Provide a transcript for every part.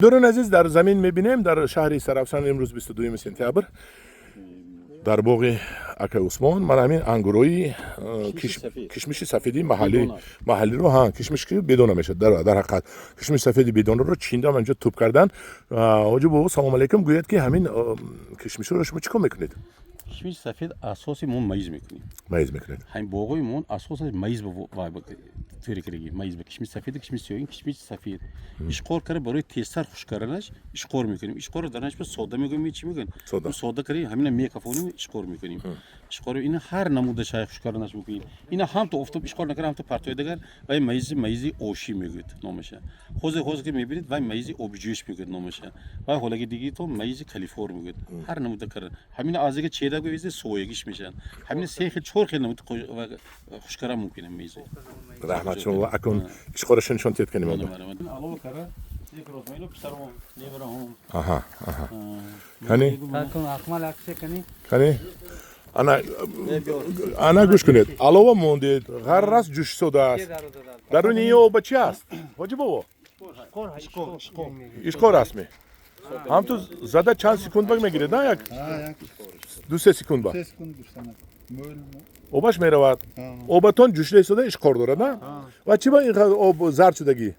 Дӯрони азиз, дар замин мебинем, дар шаҳри Истаравшан имрӯз 22 сентябр, дар боғи акай Усмон ман ҳамин ангурои кишмиши сафеди маҳаллиро, ҳа, кишмиш ки бедона мешавад, дар ҳақиқат кишмиши сафеди бедонаро чиндам, инҷо туп кардан. Ҳоҷи бобо, салом алейкум. Гӯяд, ки ҳамин кишмишро шумо чӣ кор мекунед? Кишмиши сафед асоси мо маиз мекунем. Маиз мекунед? Ҳамин боғои мо асосаш маиз тӯри кардагӣ, маиз ба кишмиши сафеду кишмиши сиёҳ. Ин кишмиши сафед ишқор карда, барои тезтар хушк карданаш ишқор мекунем. Ишқорро дар нач сода мегӯем, чӣ мегӯем, сода карда ҳамина мекафонем, ишқор мекунем. Ишқор ина ҳар намуда шай хушк карданаш мекунем. Ина ҳам то офтоб ишқор накарда, ҳам то партои дагар вай маизи, маизи ошӣ мегӯяд номаша. Ҳозир, ҳозир ки мебинед, вай маизи обиҷӯш мегӯяд номаша. Вай ҳолаги диги то маизи калифор мегӯяд. Ҳар намуда карда ҳамина азига чеда гӯ соягиш мешаванд. Ҳамина се хел, чор хел намуд хушк кардан мумкин маизи. Раҳмат шумо. Акун ишқораша нишон тиҳед, канем. Алова кара аҳа аҳа, кани, кани, ана, ана, гӯш кунед, алова мондед, ғаррас ҷӯшсодааст. Даруни ин оба чи аст, ҳоҷи бобо? Ишқор аст ме? Ҳам ту зада чанд секунд ба мегиред, на як ду се секунд ба обаш меравад. Обатон ҷӯшида истода, ишқор дорад, на? Ва чӣ ба ин қадр об зард шудагӣ?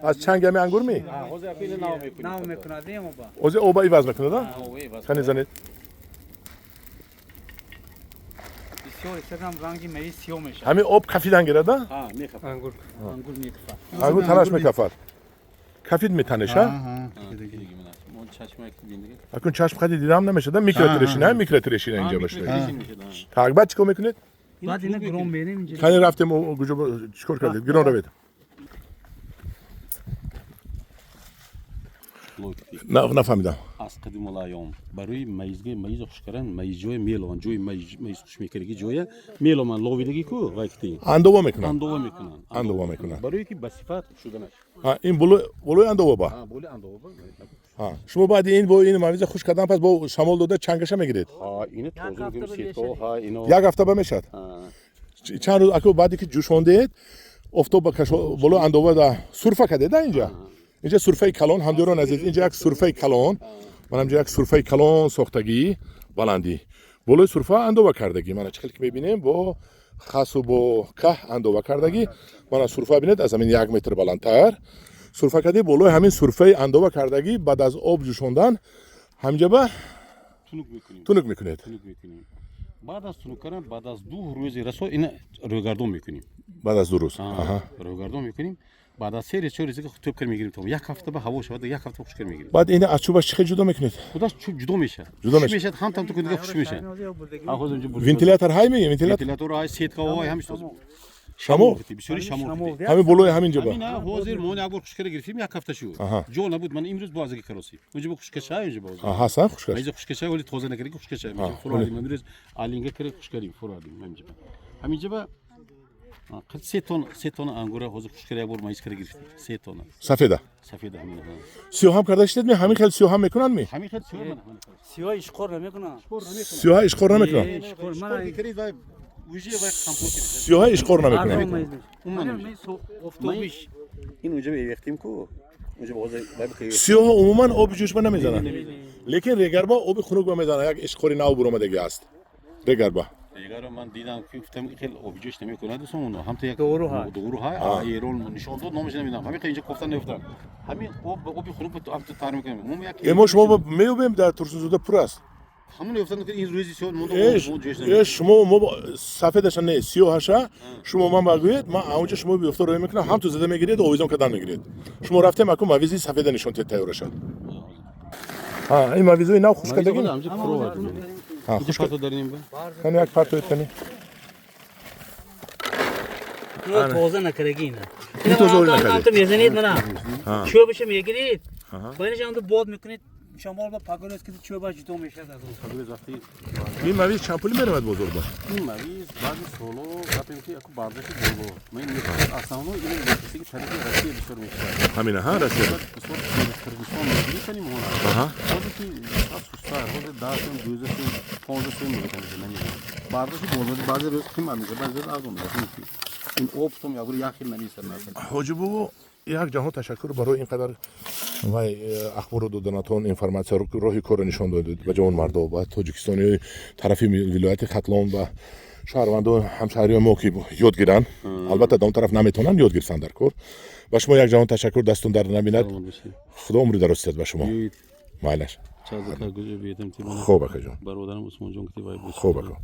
Аз чанги ҳами ангур ми? Ҳозир оба иваз мекунад? Кани, занед. Ҳамин об кафидан гирад, ангур танаш мекафад, кафид метанеша. Акун чашм қади дидам намешада, микротрешина, микротрешина инҷа бошад. Так, баъд чӣ кор мекунед? Кани, рафтем, куҷо, чӣ кор кардед? Гирон равед. Нафаҳмидам. Аз қадимулайём барои маизга, маиза хуш кардан, маизҷоя мелованд, ҷои маиз хуш мекардаги ҷоя меломанд, ловидаги ку вайкти. Андова мекунанд. Андова мекунанд. Андова мекунанд. Барои ки ба сифат шуданаш. Ин болои андова ба? Болои андова. Шумо баъди ин бо ин мавиза хуш кардан пас бо шамол дода чангаша мегиред? Ина тоза мекунем, сетко ино. Як ҳафта ба мешавад? Чанд рӯз аку баъде ки ҷӯшондед, офтоб болои андова да сурфа кардед, инҷа? Инҷа сурфаи калон, ҳамдиёрон азиз, инҷа як сурфаи калон, манам инҷа як сурфаи калон сохтагӣ, баландӣ, болои сурфа андова кардагӣ. Мана чӣ хел ки мебинем, бо хасу бо каҳ андова кардагӣ. Мана сурфа бинед, аз ҳамин як метр баландтар сурфа кардӣ. Болои ҳамин сурфаи андова кардагӣ баъд аз об ҷӯшондан ҳаминҷа ба тунук мекунед. Баъд аз тунук кардан, баъд аз 2 рӯзи расо ина рӯйгардон мекунем. Баъд аз 2 рӯз. Рӯйгардон мекунем. Баъд аз се рӯз, 4 рӯз тӯб кар мегирем. То як ҳафта ба ҳаво шавад, як ҳафта хушк кар мегирем. Баъд ина аз чӯбаш чӣ хел ҷудо мекунед? Худаш чӯб ҷудо мешавад. Ҷудо мешавад, ҳам там ту дига хушк мешавад. Вентилятор ҳай ми? Вентилятор ҳай, сеткаҳо ҳай, ҳамиш. Шамол. Бисёри шамол. Ҳамин болои ҳамин ҷо ба? Ҳозир мо як бор хушк кара гирифтем, як ҳафта шуд, ҷо набуд. Ман имрӯз бо азаги кароси унҷа бо хушкашай, унҷа бо ҳасан хушкаш. Инҷа хушкашай, вале тоза накарди хушкашай фуроадим. Имрӯз алинга кара хушк кардем, фуроадим. Ҳаминҷа, ҳаминҷа ба 3 тонна, 3 тонна ангура ҳозир хушк кара як бор маиз кара гирифтем, 3 тонна. Сафеда? Сафеда ҳамин. Сиёҳам карда шидед ми? Ҳамин хел сиёҳам мекунанд ми? Ҳамин хел сиёҳ. Сиёҳ ишқор намекунанд. Сиёҳа ишқор намекунанд? Сиёҳа ишқор намекунанд. Ин унҷа мевехтем ку. Сиёҳа умуман оби ҷӯшба намезанад, лекин регарба оби хунукба мезанад. Як ишқори нав буромадаги аст регарба. Регаро ман дидам, ки гуфтам, хел обиҷӯш намекунад дӯстон, ҳамта як дору ҳай, дору ҳай, эрон нишон дод, номаш намедонам. Ҳамин инҷа кофта нефтам, ҳамин об, оби хунук ҳамта тар мекунем. Мо як Эмо шумо меёбем, дар Турсунзода пур аст. Ҳамон ёфтан, ки ин рӯзи сиёҳ монда. Э, шумо мо сафедаша не, сиёҳаша шумо ман багӯед, ман аонҷа шумо биёфта роя мекунам, ҳам ту зада мегиред, овезон кардан мегиред. Шумо рафтем, аку мавизи сафеда нишон тиҳед, тайёраша. Ин мавизои нав хуш кардагӣ? Кани, як партоед, кани. Тоза накардаги ина. Ин тоза накарди. Мезанед, мана чӯбаша мегиред, байнаш бод мекунед, шамол ба пагоҳ ки чӯбаш ҷудо мешавад аз он. Ин мавиз чанд пули меравад бозор ба? Ин мавиз баъди соло гапем ки яку бардошти боло. Ман основно ин мехисиги тариқи Россия бисёр мешавад. Ҳамина, ҳа, Россия. Бисёр Қирғизистон мегирифтаним ҳозир. Ҳозир ки сустар, ҳозир 10 сом, 12 сом, 15 сом мегирифтан, намедонам. Бардошти боло баъзе рӯз қимат мешавад, баъзе рӯз арзон мешавад. Ин оптом як як хел намесад масалан. Ҳоҷи бобо, як ҷаҳон ташаккур барои ин қадар вай ахборро доданатон, информация, роҳи корро нишон додед ба ҷавонмардо, ба тоҷикистони тарафи вилояти Хатлон, ба шаҳрвандон, ҳамшаҳриёи мо, ки ёд гиранд. Албатта, дар он тараф наметавонанд ёд гирифтан дар кор. Ба шумо як ҷаҳон ташаккур, дастон дард набинад. Саломат бошед. Худо умри дароз диҳад ба шумо. Биёед. Майлаш. Чазака гуҷо биёдам ки Хуб, акаҷон. Бародарам Усмонҷон ки вай. Хуб, ака.